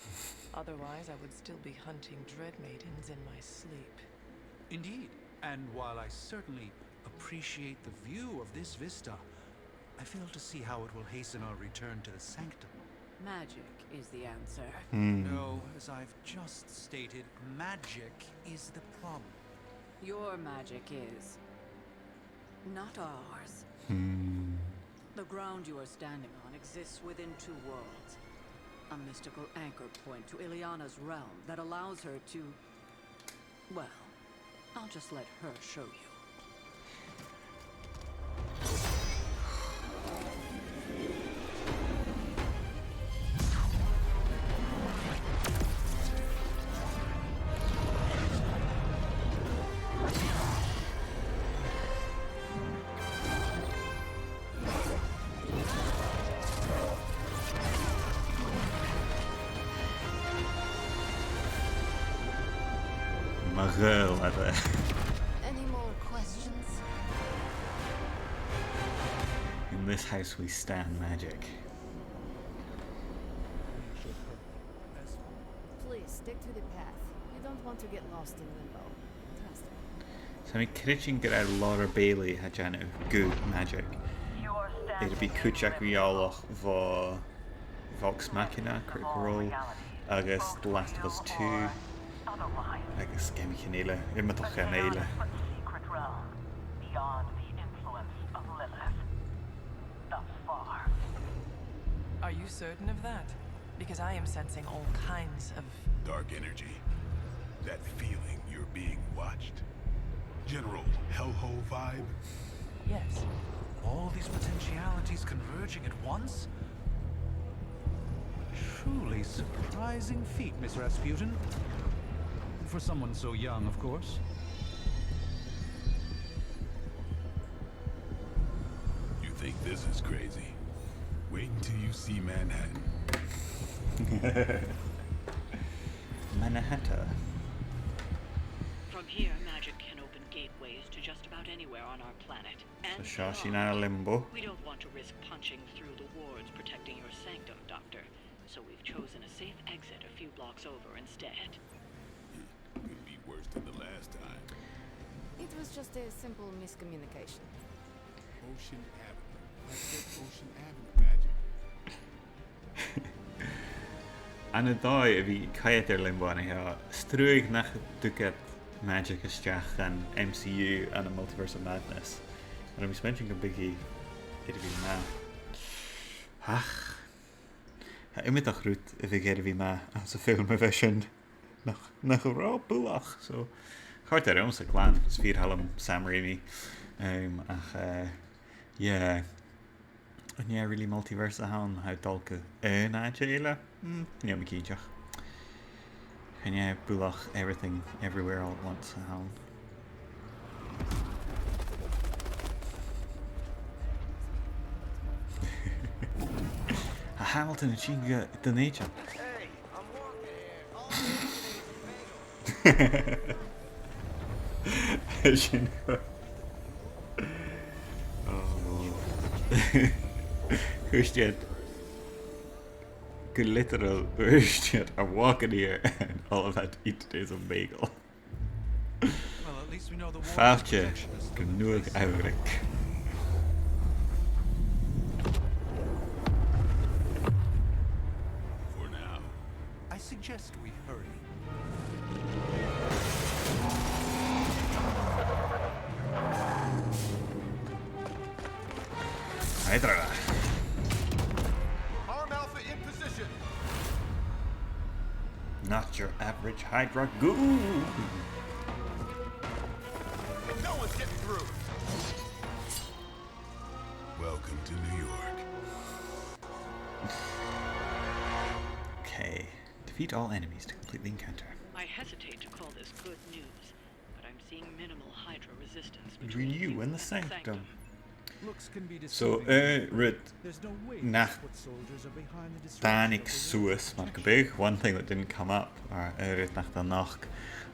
Otherwise, I would still be hunting dread maidens in my sleep. Indeed, and while I certainly appreciate the view of this vista, I fail to see how it will hasten our return to the sanctum. Magic is the answer. No, as I've just stated, magic is the problem. Your magic is, not ours. The ground you are standing on exists within two worlds. A mystical anchor point to Illyana's realm that allows her to, well, I'll just let her show you. A ghil a bheith. Any more questions? In this house we stand magic. Please stick to the path. We don't want to get lost in limbo. Trust me. Tha mi a' creidsinn gur e Laura Bailey a tha a' dèanamh gu magic. Air a bhith cuideachd eòlach bho Vox Machina, Critical Role, agus The Last of Us two, agus geamaichean eile, iomadach geama eile. Are you certain of that? Because I am sensing all kinds of dark energy. That feeling you're being watched. General hellhole vibe. Yes. All these potentialities converging at once? Truly surprising feat, Miss Rasputin. For someone so young, of course. You think this is crazy? Wait until you see Manhattan. Manhattan. From here, magic can open gateways to just about anywhere on our planet. So seo sinn ann an Limbo. We don't want to risk punching through the wards protecting your sanctum, Doctor. So we've chosen a safe exit a few blocks over instead. Could be worse than the last time. It was just a simple miscommunication. Ocean Avenue. I said Ocean Avenue, Magic. An dòigh a bhith a' coimhead air Limbo an seo, 's truagh nach tug iad magic a-steach dhan M C U ann an Multiverse of Madness. An robh mi a' smaointinn gum biodh e air a bhith math? Ach, tha iomadach rud a bhiodh air a bhith math anns a' fhilm a bha sin. Nach, nach robh buileach, so. Chòrd e riumsa glan, 's fìor thoil leam Sam Raimi. Um, ach, eh, yeah. An e really Multiverse a th' ann, tha thu a' dol gu aon àite eile? Mm, chan eil mi cinnteach. Chan e buileach Everything Everywhere All at Once a th' ann. Tha Hamilton a' tighinn gu Dùn Èideann. Sin. Oh. Thuirt iad gu literal, thuirt iad, "I'm walking here and all I've had to eat today is a bagel." Well, at least we know the wards. Fàilte gu Nuadh Eabhraig. For now. I suggest we hurry. Hydra. Arm Alpha in position. Not your average Hydra goon. No one's getting through. Welcome to New York. Okay. Defeat all enemies to complete the encounter. I hesitate to call this good news, but I'm seeing minimal Hydra resistance between you and the Sanctum. Looks can be deceiving. So, eh, rud nach tàinig suas mar gum biodh, one thing that didn't come up, or, eh, rud nach do nochd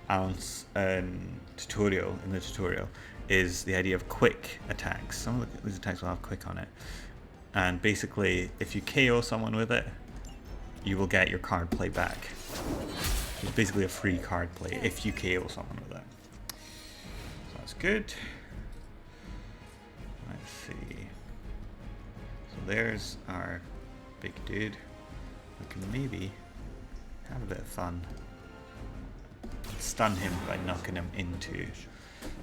anns an tutorial, in the tutorial, is the idea of quick attacks. Some of the, these attacks will have quick on it. And basically, if you K O someone with it, you will get your card play back. It's basically a free card play if you K O someone with it. So that's good. Let's see. So there's our big dude. We can maybe have a bit of fun. Stun him by knocking him into,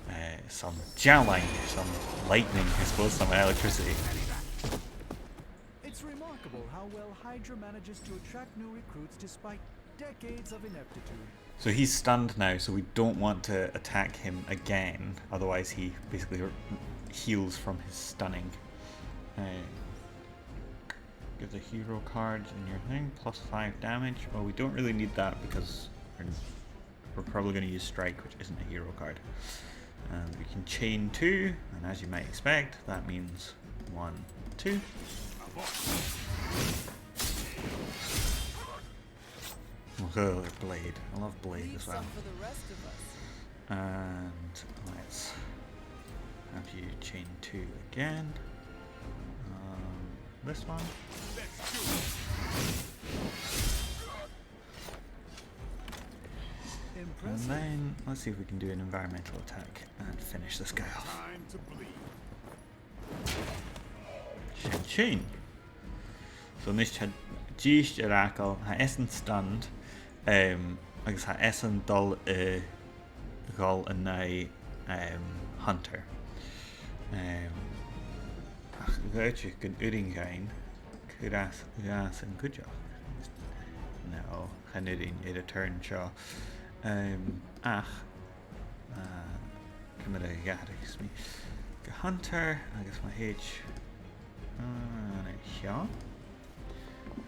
uh, some javelin, some lightning, I suppose, some electricity. It's remarkable how well Hydra manages to attract new recruits despite decades of ineptitude. So he's stunned now, so we don't want to attack him again, otherwise he basically re-, heals from his stunning. Uh, give the hero card in your thing, plus five damage. Well, we don't really need that because we're, we're probably gonna use Strike, which isn't a hero card. And we can chain two, and as you might expect, that means one, two. Oh, Blade. I love Blade as well. Leave some for the rest of us. And let's have you chain two again. Um, this one. And then let's see if we can do an environmental attack and finish this guy off. Time to bleed. Sin sin. So a-nis tha e dìreach air fhàgail, tha esan stunned, um, agus tha esan a' dol a dhol an aghaidh, um, Hunter. Um, ach dh'fhaodte gun urrainn dhuinn cur às, às an cuideachd. No, chan urrainn air a' turn seo. Um, ach, uh, ciamar a dh'fhaodadh mi gu Hunter agus ma thèid, uh, an seo.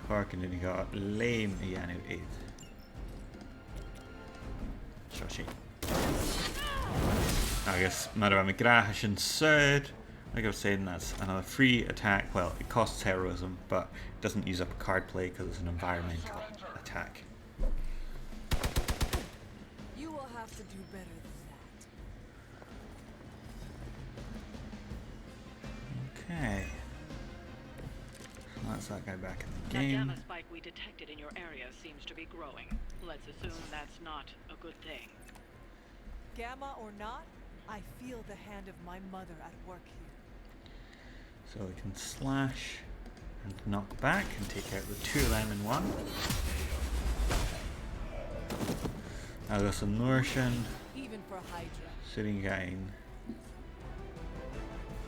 Chòrd e gu leum a dhèanamh air. Seo sinn. Agus mar a bha mi ag ràdh, tha sin saor. Like I was saying, that's another free attack. Well, it costs heroism, but it doesn't use up card play 'cause it's an environmental attack. You will have to do better than that. Okay. Well, that's that guy back in the game. That gamma spike we detected in your area seems to be growing. Let's assume that's not a good thing. Gamma or not, I feel the hand of my mother at work here. So we can slash and knock back and take out the two of them in one. Agus an uair sin, even for Hydra, 's urrainn dhuinn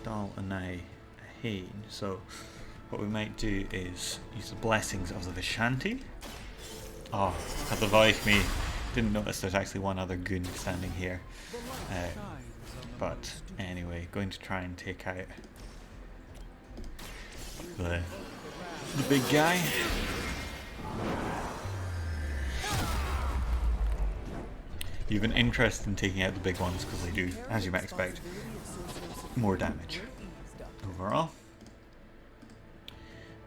dol an aghaidh a h-aon. So what we might do is use the blessings of the Vishanti. Oh, at the voice me, didn't notice there's actually one other goon standing here. Uh, but anyway, going to try and take out the, the big guy. You've an interest in taking out the big ones 'cause they do, as you might expect, more damage overall.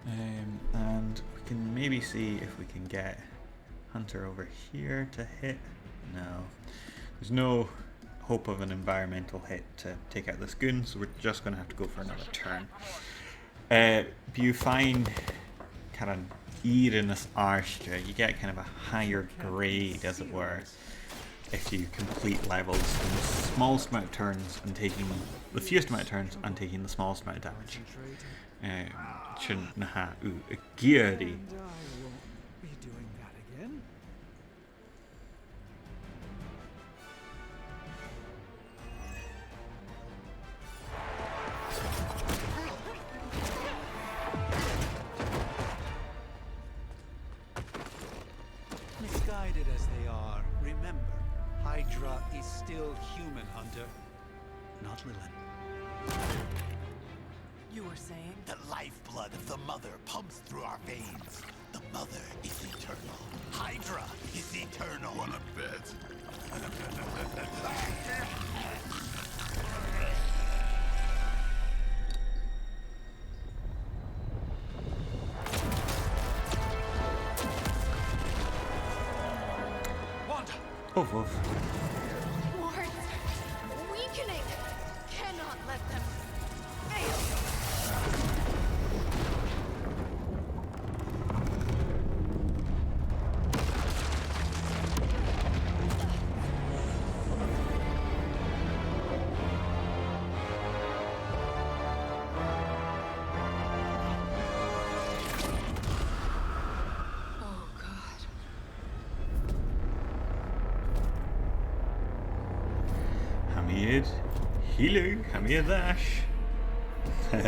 Um, and we can maybe see if we can get Hunter over here to hit. No. There's no hope of an environmental hit to take out this goon, so we're just gonna have to go for another turn. Uh, but you find kind of even as archer, you get kind of a higher grade, as it were, if you complete levels in the smallest amount of turns and taking the fewest amount of turns and taking the smallest amount of damage. Uh, sin na tha thu ag iarraidh. And I won't be doing that again. Misguided as they are, remember, Hydra is still human, Hunter. Not Lilin. You were saying? The lifeblood of the mother pumps through our veins. The mother is eternal. Hydra is eternal. Wanna bet? Wanda! Uf, uf. Wards! Weakening! Cannot let them fail! Oh, God. Tha mi air. Hello, tha mi air ais. The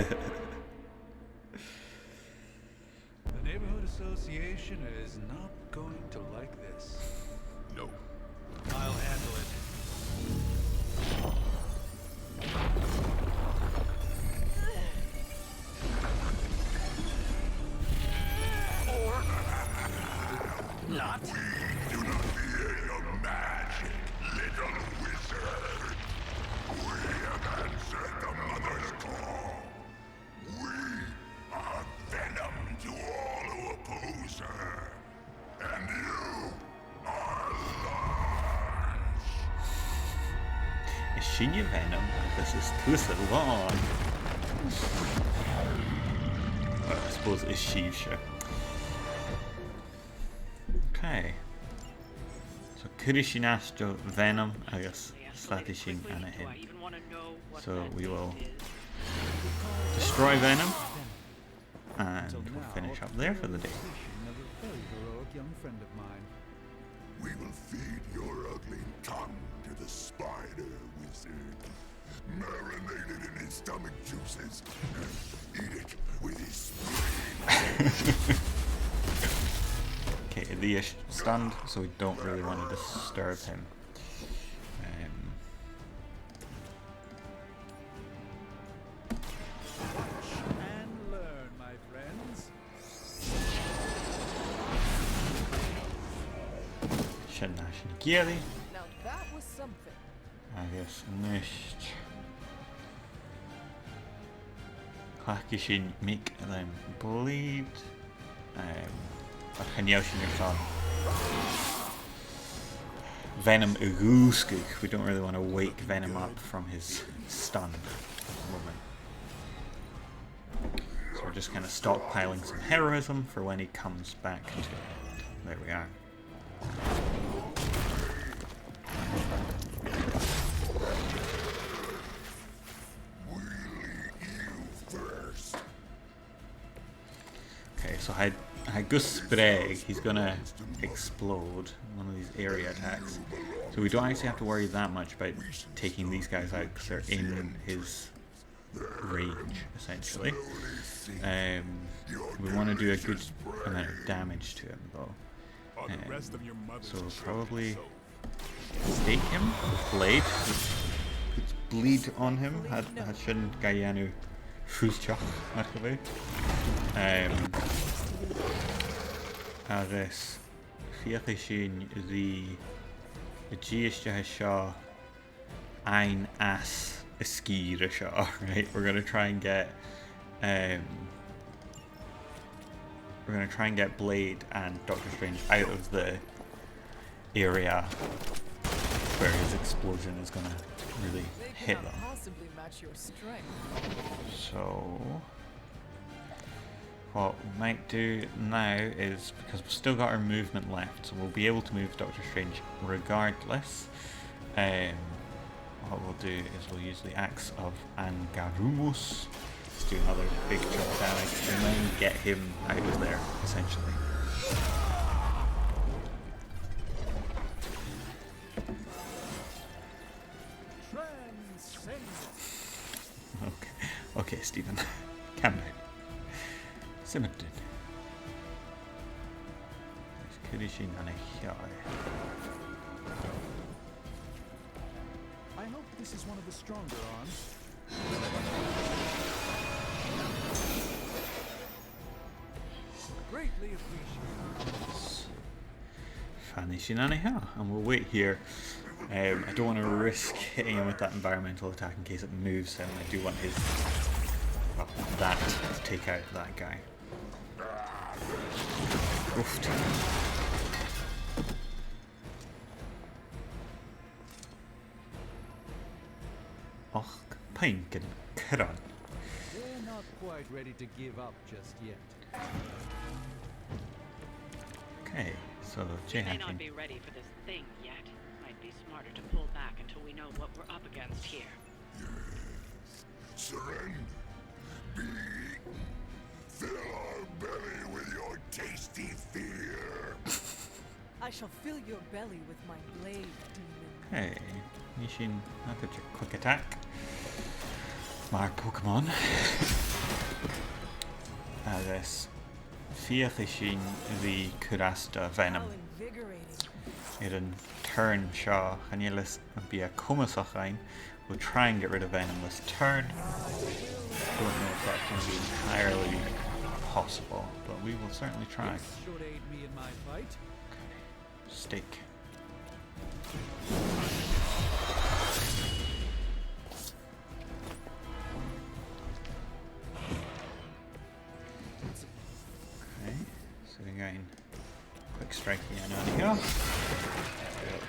neighborhood association is not going to like this. No. I'll handle it. Or not. We do not fear your magic, little wizard. We have answered the mother's call. We are venom to all who oppose her. And you are large. Sin e Venom, agus is tusa a-mhàin. Well, I suppose is sibhse. Okay. So, cuiridh sinn às do Venom agus slaigidh sinn an sin. So, we will destroy Venom. And we'll finish up there for the day. We will feed your ugly tongue to the spider wizard. Marinated in his stomach juices. Eat it with his spleen. Okay, he is stunned, so we don't really want to disturb him. Um, and learn, my friends. Sin na sin ag iarraidh. Now that was something. Agus a-nis, cleachdaidh sinn Make Them Bleed. Um, ach chan eil sinn airson Venom a dhùsgadh. We don't really want to wake Venom up from his stun moment. So we're just kind of stockpiling some heroism for when he comes back to, there we are. Okay, so I, I go spray. He's gonna explode, one of these area attacks. So we don't actually have to worry that much about taking these guys out 'cause they're in his range, essentially. Um, we want to do a good amount of damage to him, though. Um, so we'll probably stake him with blade. Puts bleed on him. Tha, tha sin ga dhèanamh furasta, mar gum biodh. Um, agus feuchaidh sinn ri, a' dèanamh seo, fhaighinn às an sgìre seo, right? We're gonna try and get, um, we're gonna try and get Blade and Doctor Strange out of the area where his explosion is gonna really hit them. They cannot possibly match your strength. So, what we might do now is, because we've still got our movement left, so we'll be able to move Doctor Strange regardless. Um, what we'll do is we'll use the Axe of Angarumos to do another big chunk of damage and then get him out of there, essentially. Transcend. Okay, okay, Stephen. Calm down. Simmer down. Let's kill this thing on a hill. I hope this is one of the stronger arms. Greatly appreciated. Feumaidh sinn an-seo, and we'll wait here. Um, I don't want to risk hitting him with that environmental attack in case it moves him. I do want his, well, that to take out that guy. Oofed. Och, pumpkin cron. They're not quite ready to give up just yet. Okay, so we may not be ready for this thing yet. Might be smarter to pull back until we know what we're up against here. Yes. Surrender. Be eaten. Fill our belly with your tasty fear. I shall fill your belly with my blade, demon. Okay, nì sinn another quick attack. Mar Pokémon. Agus feuchaidh sinn ri cur às do Venom. How invigorating. Air an turn seo, chan eil fhios am bi e comasach dhuinn. We'll try and get rid of Venom this turn. Don't know if that's gonna be entirely possible, but we will certainly try. This should aid me in my fight. Okay. Stake. Okay, so again. Quick strike again out of here.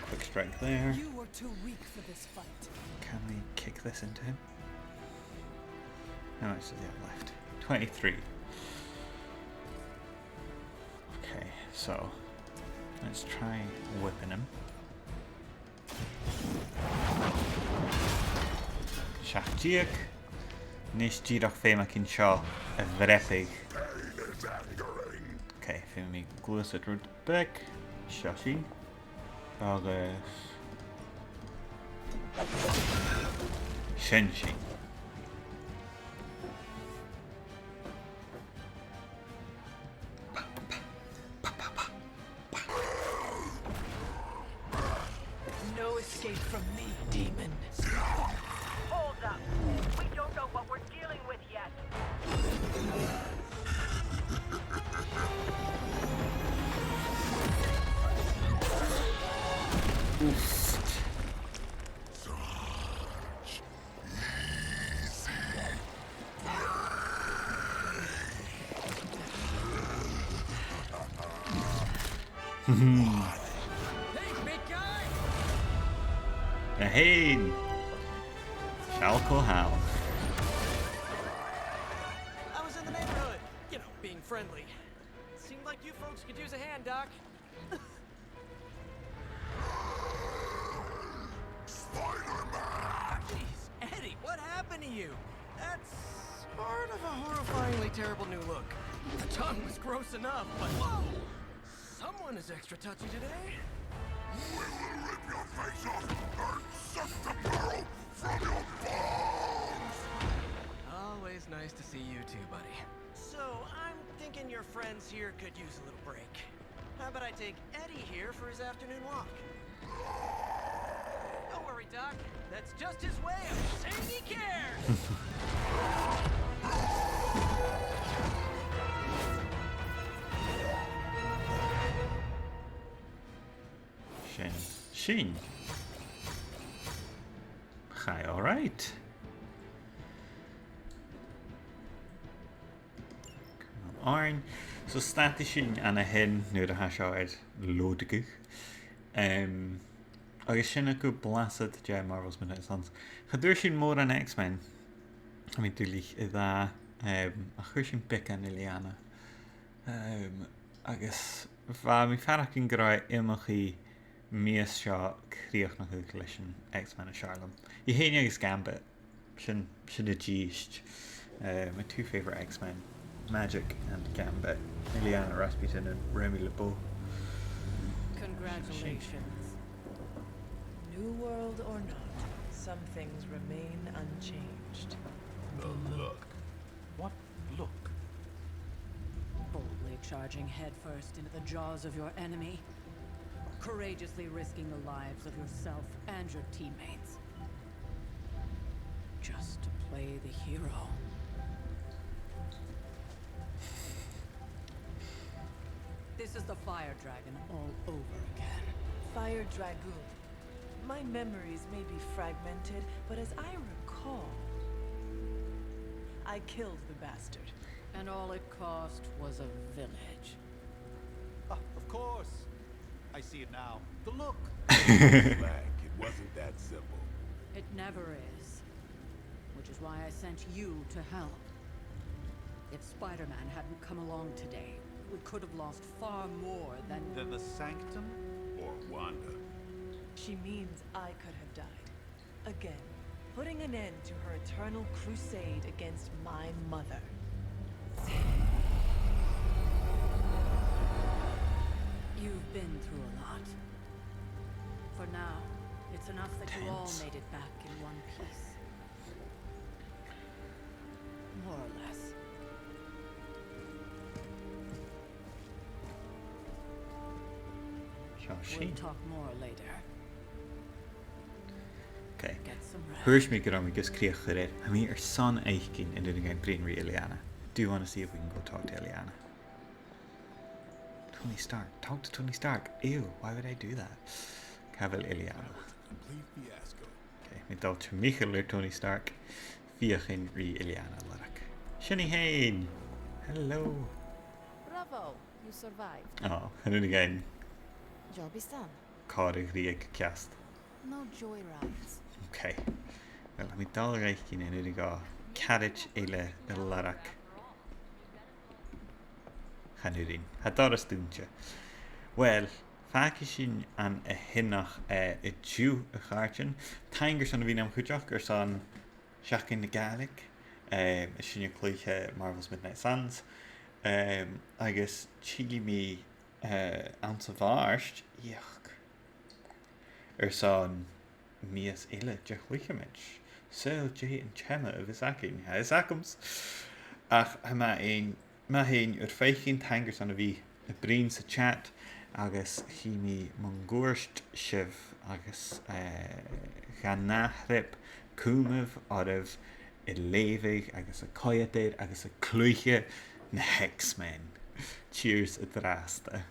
Quick strike there. You were too weak for this fight. Can we kick this into him? How much does he have left? Twenty-three. Okay, so let's try whipping him. Seachd deug. Nis dìreach feumaidh mi seo a bhreabadh. Okay, feumaidh mi gluasad rud beag. Seo sinn. Agus sin sinn. No escape from me, demon. Hold up. We don't know what we're dealing with yet. Hey, big guy! Hey! Seall cò tha ann. I was in the neighborhood, you know, being friendly. Seemed like you folks could use a hand, Doc. Spider-Man! Jeez, Eddie, what happened to you? That's part of a horrifyingly terrible new look. The tongue was gross enough, but whoa! Someone is extra touchy today. We will rip your face off and suck the marrow from your bones! Always nice to see you too, buddy. So, I'm thinking your friends here could use a little break. How about I take Eddie here for his afternoon walk? Don't worry, Doc. That's just his way of saying he cares. Sin. Sin. Chaidh all right. Come on. So, stadaidh sinn an sin nuair a tha seo air loadadh. Um, agus sin agaibh blasad de Marvel's Midnight Suns. Cha d' fhuair sinn mòran X-Men. Tha mi duilich, a dhà, um, ach chuir sinn beagan Illyana. Um, agus bha mi a' faireachdainn gun robh e iomchaidh mìos seo crìochnachadh leis an X-Men as fheàrr leam. I fhèin agus Gambit. Sin, sin a' dithis. Uh, my two favourite X-Men, Magik and Gambit. Illyana Rasputin and Remy LeBeau. Congratulations. New world or not, some things remain unchanged. The look. What look? Boldly charging headfirst into the jaws of your enemy, courageously risking the lives of yourself and your teammates. Just to play the hero. This is the Fire Dragon all over again. Fire Dragoon. My memories may be fragmented, but as I recall, I killed the bastard. And all it cost was a village. Ah, of course. I see it now. The look. Black, it wasn't that simple. It never is. Which is why I sent you to help. If Spider-Man hadn't come along today, we could have lost far more than... Than the Sanctum or Wanda? She means I could have died. Again, putting an end to her eternal crusade against my mother. You've been through a lot. For now, it's enough that you all made it back in one piece. More or less. We'll talk more later. Okay. Get some rest. Thuirt mi gun robh mi gus crìoch a chur air. Tha mi airson fhaicinn an urrainn dhuinn bruidhinn ri Illyana. I do want to see if we can go talk to Illyana. Tony Stark. Talk to Tony Stark. Ew, why would I do that? Càit a bheil Illyana? Complete fiasco. Okay, mi a' dol timcheall air Tony Stark. Feuchainn ri Illyana a lorg. Sin i fhèin! Hello! Bravo! You survived. Ò, an uair sin, Job is done. còrr a' ghriog ceart. No joyrides. Ok. Well, tha mi dol a dh'fhaicinn an uair sin caraid eile a lorg. Chan urrainn. Tha doras dùinte. Well, fàgaidh sinn an ath-oidhche, eh, an-diugh, a chàirdean. Taing airson a bhith nam chuideachd airson Seachdain na Gàidhlig, em, is sinne a' cluich Marvel's Midnight Suns, em, agus tillidh mi, eh, anns a' Mhàrt, ioc, airson mìos eile de chluicheamaid. Saoil dè an teama a bhios againn, tha fhios agamsa. Ach tha mi fhìn, mi fhìn ur faicinn, taing airson a bhith a' bruidhinn sa chat, agus chì mi mun cuairt sibh agus, eh, dhan ath thrip, cumaibh oirbh a' leughadh agus a' coimhead air agus a' cluich na X-Men. Cheers an-dràsta.